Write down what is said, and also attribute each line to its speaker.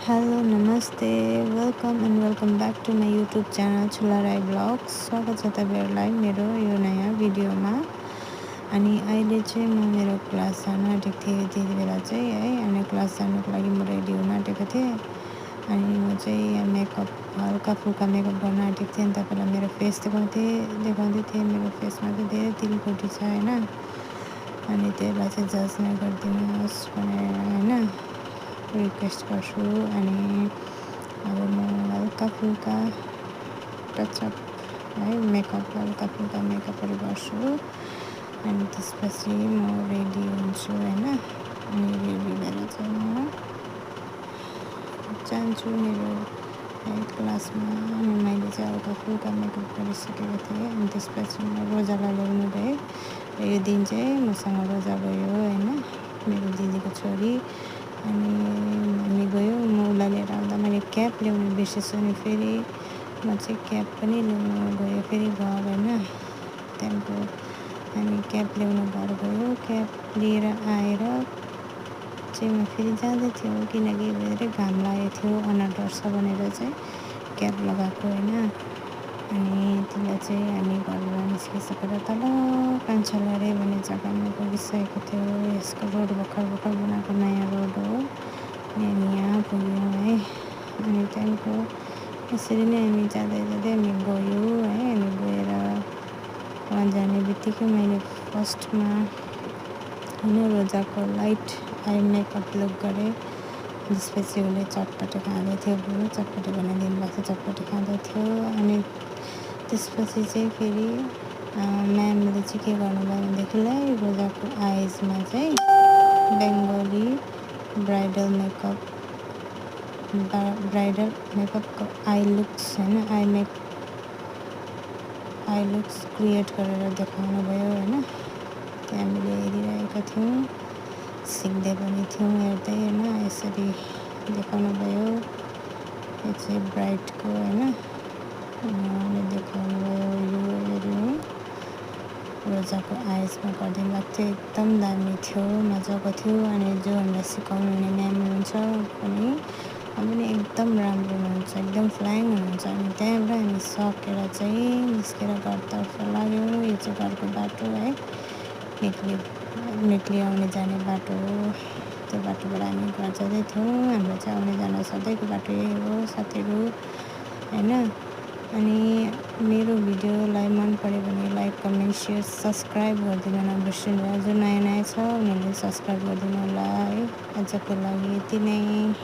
Speaker 1: Hello नमस्ते welcome back to my YouTube channel Chhula Rai vlogs. स्वागत छ तपाईँहरूलाई मेरो यो नयाँ भिडियोमा। अनि अहिले चाहिँ म मेरो क्लास जान आँटेको थिएँ त्यति बेला चाहिँ है। अनि क्लास जानुको लागि म रेडी हुन आँटेको थिएँ। अनि म चाहिँ मेकअप हल्का फुल्का मेकअप गर्न आँटेको थिएँ। अनि तपाईँलाई मेरो फेस देखाउँदै थिएँ। मेरो फेसमा चाहिँ धेरै तिलकोटी छ होइन। अनि त्यसलाई चाहिँ जज नगरिदिनुहोस् भनेर होइन रिक्वेस्ट गर्छु। अनि अब म हल्का फुल्का टचअप है हल्का फुल्का मेकअपहरू गर्छु। अनि त्यसपछि म रेडी हुन्छु होइन। अनि रेडी भएर चाहिँ म जान्छु मेरो क्लासमा। अनि मैले चाहिँ हल्का फुल्का मेकअप गरिसकेको थिएँ। अनि त्यसपछि म रोजालाई ल्याउनु गएँ र यो दिन चाहिँ मसँग रोजा गयो होइन, मेरो दिदीको छोरी। अनि हामी गयो, म उसलाई लिएर आउँदा मैले क्याप ल्याउनु बिर्सेछु। अनि फेरि म चाहिँ क्याप पनि ल्याउनु गयो फेरि घर होइन। त्यहाँदेखिको हामी क्याप ल्याउनु घर गयो। क्याप लिएर आएर चाहिँ म फेरि जाँदै थियो किनकि धेरै घाम लागेको थियो, अनुहार डढ्छ भनेर चाहिँ क्याप लगाएको होइन। अनि त्यसलाई चाहिँ हामी घरबाट निस्किसकेर तल कान्छालारे भन्ने जग्गामा पुगिसकेको थियो। यसको रोड भर्खर बनाएको नयाँ रोड हो। अनि यहाँ पुग्यौँ है। अनि त्यहाँदेखिको यसरी नै हामी जाँदै हामी गयो है। हामी गएर वहाँ जाने बित्तिकै मैले फर्स्टमा होइन रोजाको लाइट आई मेकअप लुक गरेँ। त्यसपछि उसले चटपटे खाँदै थियो, बुढो चटपटे बनाइदिनु भएको थियो, चटपटे खाँदै थियो। अनि त्यसपछि चाहिँ फेरि म्यामले चाहिँ के गर्नुभयो भनेदेखिलाई रोजाको आइजमा चाहिँ बेङ्गली ब्राइडल मेकअपको आई लुक्स होइन, आई लुक्स क्रिएट गरेर देखाउनु भयो होइन। त्यो हामीले हेरिरहेका थियौँ, सिक्दै पनि थियौँ हेर्दै होइन। यसरी देखाउनु भयो। यो चाहिँ ब्राइडको होइन उहाँले देखाउनु भयो। यो हेर्नु रोजाको आइजमा गरिदिनु भएको थियो, एकदम दामी थियो, मजाको थियो। अनि जो हामीलाई सिकाउनु हुने म्याम हुनुहुन्छ पनि एकदम राम्रो हुनुहुन्छ, एकदम फ्लाइङ हुनुहुन्छ। अनि त्यहाँबाट हामी सकेर चाहिँ निस्केर घरतर्फ लाग्यौँ। यो चाहिँ घरको बाटो है, मेटली आउने जाने बाटो हो। त्यो बाटोबाट हामी घर जाँदै थियौँ। हाम्रो चाहिँ आउने जाने सधैँको बाटो यही हो साथीहरू होइन। अनि मेरो भिडियोलाई मन पऱ्यो भने लाइक कमेन्ट सेयर सब्सक्राइब गरिदिनु नबिर्सिनु। जो नयाँ छ उनीहरूले सब्सक्राइब गरिदिनु होला है। आजको लागि यति नै।